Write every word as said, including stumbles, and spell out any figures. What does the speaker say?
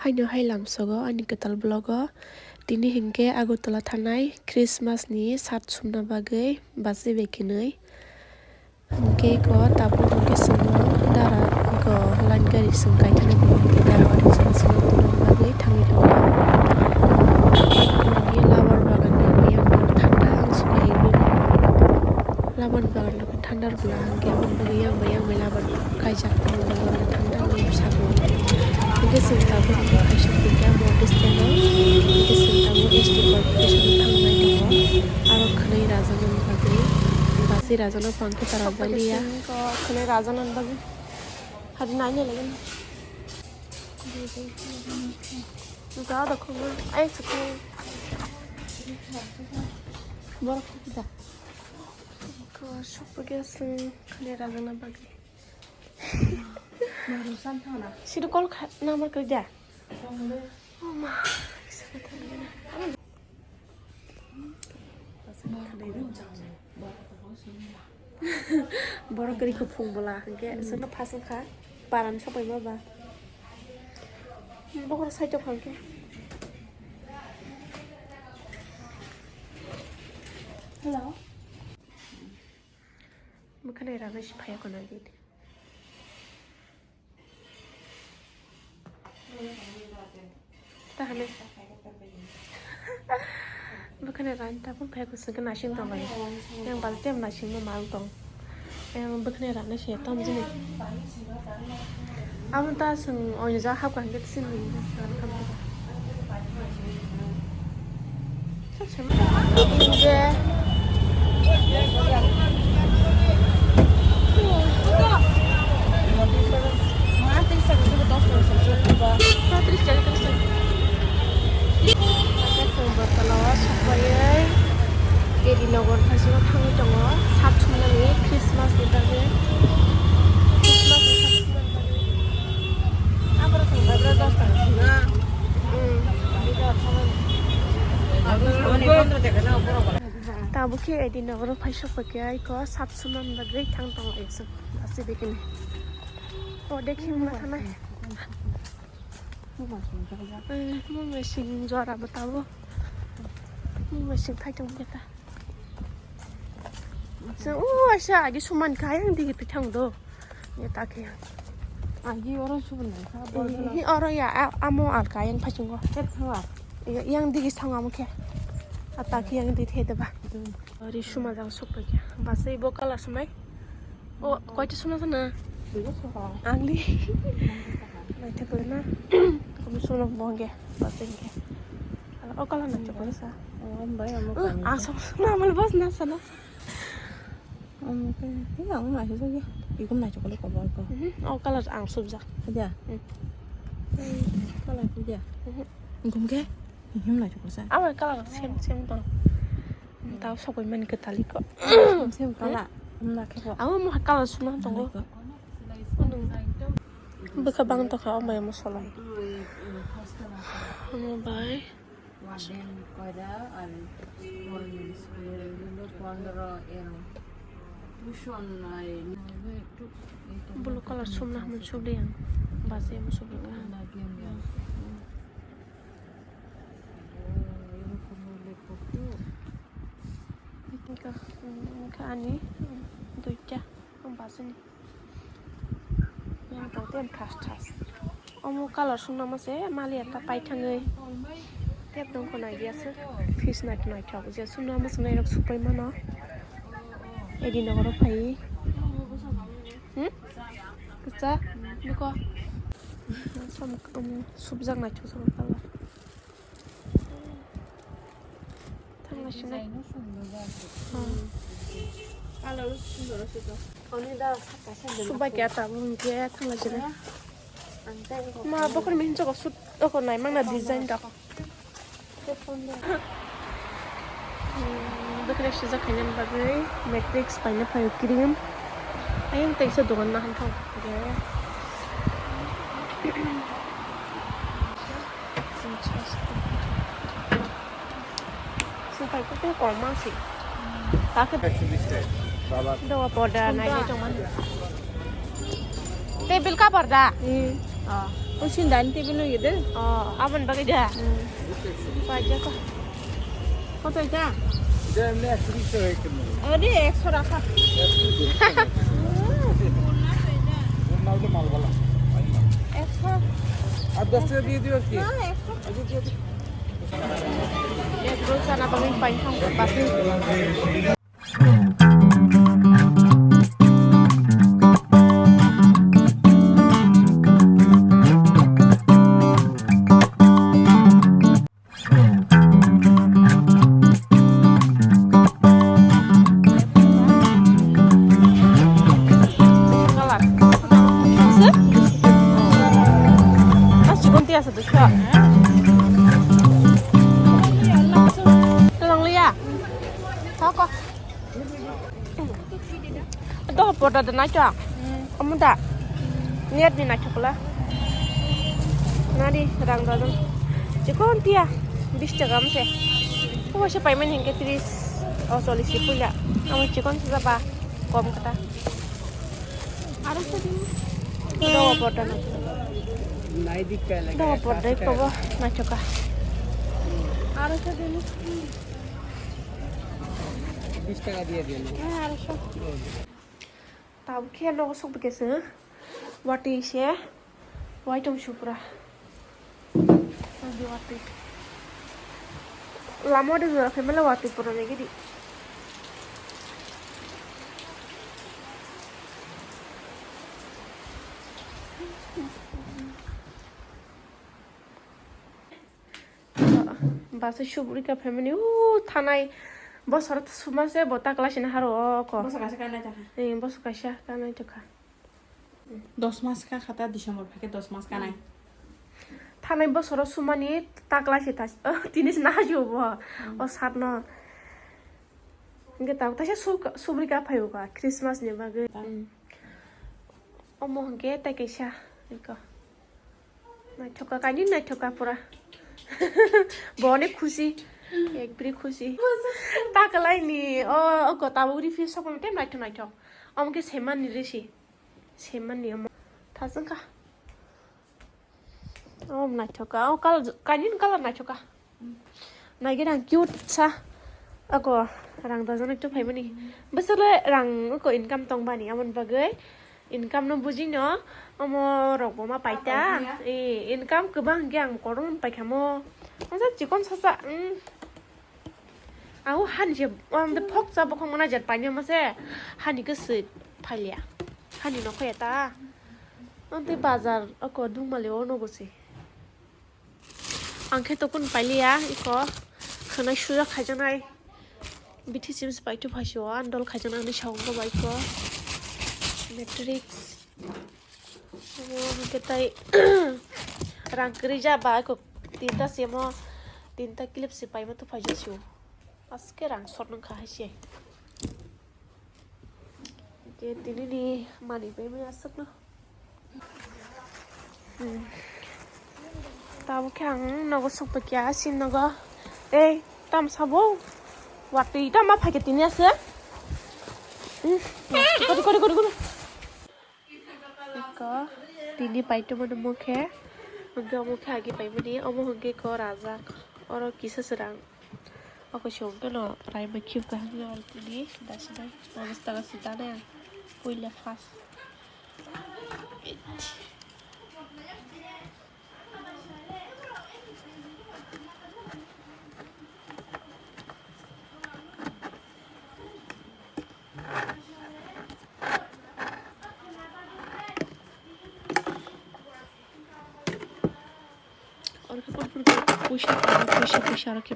Haino hai lamsogo ani kwtal vlog o. Tini hinkhe Agartala thanai Christmas ni sat sumna bagwi bachwi bai kwnwi. Hinkhe ko tabuk hinkhe chwngno dara ko line gari chwng kaithana bo hinkhe dara gari chwng chwng tongna bagwi thangwi tongo. Hinkhe labar bagan ni yang thanda ang sukai labar bagan. Thanda rwla hwnkhe aboni bagwi yang bai yang bai labar kaijak, aboni bagwi thanda wngwi bwskango. Hwnkhe chwng tabuk hwnkhe kaisa hwnkhe amo auto stand o, hwnkhe chwng tabuk S T qualification o thangwi nai tongo. Aro khwnwi rajaknani bagwi, bachwi rajakno pang khe ta rajak liya. Khwnwi rajaknani bagwi. Hari nai nai lagi. Ga da khunga. Ai, sukhe. Borok da. Ko sopagya sing khale rajana bagwi. Maru san thana. Sidu call kha number koi da. Tongde. Oh ma. Borok kwrwi kuphung bwla hwnkhe aswkno phaswk kha. Paran sopaima ba. Bokhoro side o phang khe. Hello. Bwkhwnai rana si phaiya khwna gate. Tahane. Bwkhwnai rana tabuk phaiya khwna nasing tong lai. Yang bal tem nasing mo mal tong. Yang bwkhwnai rana si tom jini. Amo ta sung oinja hap kan get sin ni. Bottle o sokpaiwi Edi Nagar thaisino thangwi tongo, sat sumnani Christmas ni bagwi. Christmas ni sat sumnani bagwi. Aboro song bai bwrwi dos taka swngo. Hmm. Tabuk khe Edi Nagar o phai sokpaiya iko sat sumnani bagwi thang tongo aswk. Aswk de kini. O dekhi wngma thanai. Mung masing jora bo tabo. Mung masing phai tong khe ta. Sa, o, asa, agi suman kha, yang digi thang do. Ya ta khe. Agi oro suman kha, borok. Hi oro ya, a-, amo alka yang phai chungo. Tet thawa. Ya, yang digi thang amo khe. Ata khe yang digi the de ba. Ori suma jang sok pai khe. Basai bo kala sumai. O, koita sumna sana? Duigo soha. Angli. Naithok le na. Kami sumna bongge, basengge. Ala o kala naithok le sa. Oh, ambai amo. Uh, kani. Asam sumna amal bas na sana. Amo ke, ini amo naithok lagi. Ikum naithok le kobor ko. Mhm. O kala ang subja. Aja. Hmm. Kala aja. Mhm. Ikum ke? Ikum naithok sa. Amo kala sem sem tong. Tao sokoi mani kwtali ko. Sem kala. Wngna khe bo. Amo mo kala sumna tongo. Bwkha bang tokha o mai mo solai. Omo bai. Blue colour sumna hwnwi sukli ang. Basi mo sukli. Wngkha, wngkha ani, um, duita, um, basini. Yang tong tem thas thas. Omo colour sumnama se mali ekta pai thangwi. Tep dong khona giya se. Fish nai nai thok. Je sumnama se nai rok supai mano. Edi nogoro phai. Hmm? Kisa? Niko? Som, um, subjak nai thok som colour. Thangla sinai. Design no sundor ba se. Hmm. Color o sundor ase to. Oni da sakka sandal. Subai kya ta bung kya thangla sinai. Ang tai ko. Ma bokor min choko sut oko nai mangna design da. Te phone de. Hmm, bokor sijak khaina bagwi matrix paina phaio cream. Ayang taisa dogan na han thang. Supai khe tei kolma se. Takhe. Dogo powder nai de tongmani. Table cover da? Hmm. Oh. Usin dan table no yede. Oh, abon bagwi da. Hmm. Pajak. Kota ita? Ita emni ekso bish taka ekta. Ode ekso rakha. Ekso. Ekso. Ar dos taka diye diyo ar ki? Ha, ekso. Acha, acha, acha. Ek roll chana bagwi paithang basi. Doho porda da naithok. Omo da. Net ni naithok la. Nari rang da dong. Chikon tiya. Bis taka amse. Obo se paimani hinkhe tris. O, chollish ni puila. Amo chikon se jaba. Kom kata. Aro se din. Doho porda naithok. Doho porda ikobo naithoka. Aro se din. Bis taka diye diye. Aro se. Tabuk khe nogo sokphaikhe chwng watwi se waitong supra. Watwi. Lama o de jora khe mele watwi pura nai gidi. Basa subrika family, o thanai bosor suma se bo ta class ni haro o ko. Bosor kaisa kanai ta kha. Eh, bosor kaisa kanai ta kha. Dos mas ka kha ta, December phaikhe dos mas kanai. Thanai bosoro sumani ta class ni ta, tini se nahaji bo. Hmm. O sat no. Hingke ta, taisa sub-, subrika phai o ka, Christmas ni bagwi. Ta. Hmm. Omo hingke tai kaisa, iko. Naithoka, kaini naithoka pura. Bo onek khusi. Ekbri khusi. Ta kalai ni, o, o gota bo ri phi sokong tem naithok naithok. Omo khe seman ni risi. Seman ni omo. Thajang kha. Omo naithoka. O kal-, kaini ni colour naithoka. Naigir ang cute sa. Ako rang dajana ekto phaimani. Bwswk le rang ako income tong bani, amoni bagwi income no buji no, omo rok bo ma paita. Paita. Eh, income kwbang hwnkhe ang koron paikha mo. Masa chikon sasa, mm. Ang o hani se, ang de phok cha bokhok mana jet paina ma se. Hani kwswi phalia. Hani no khoya ta. Ang tei bazar ako dungmali o nogo se. Ang khe tokun pailiya, iko khwnai sujak khaijaknai. Bithi chips bai tu phaisio, andol khaijaknai, ani saungo bai ko. Matrix. Omo hwnkhe tai rang kwrwi ja ba, iko tinta semo, tinta clip se paima tu phaijak sio. Aske rang sot nang kha hai se. Ke tini ni mani pai mani aswk no. Hmm. Tabuk khe ang nogo sokphaikha, sin nogo. Ei, tam sabo? Watwi tam ma phaikhe tini aswk? Hmm. Kori, kori, kori, kori. Iko, tini paitoma ni mokhe, hwnkhe omo khe agi paimani, omo hwnkhe iko rajak, oro kisa swrang. Oko se hwnkhe no raima khibka hwnkhe oro tini dasinai, omo swkang se danai ang, puila first. Oro khe pon pon khe puisa, puisa, puisa oro khe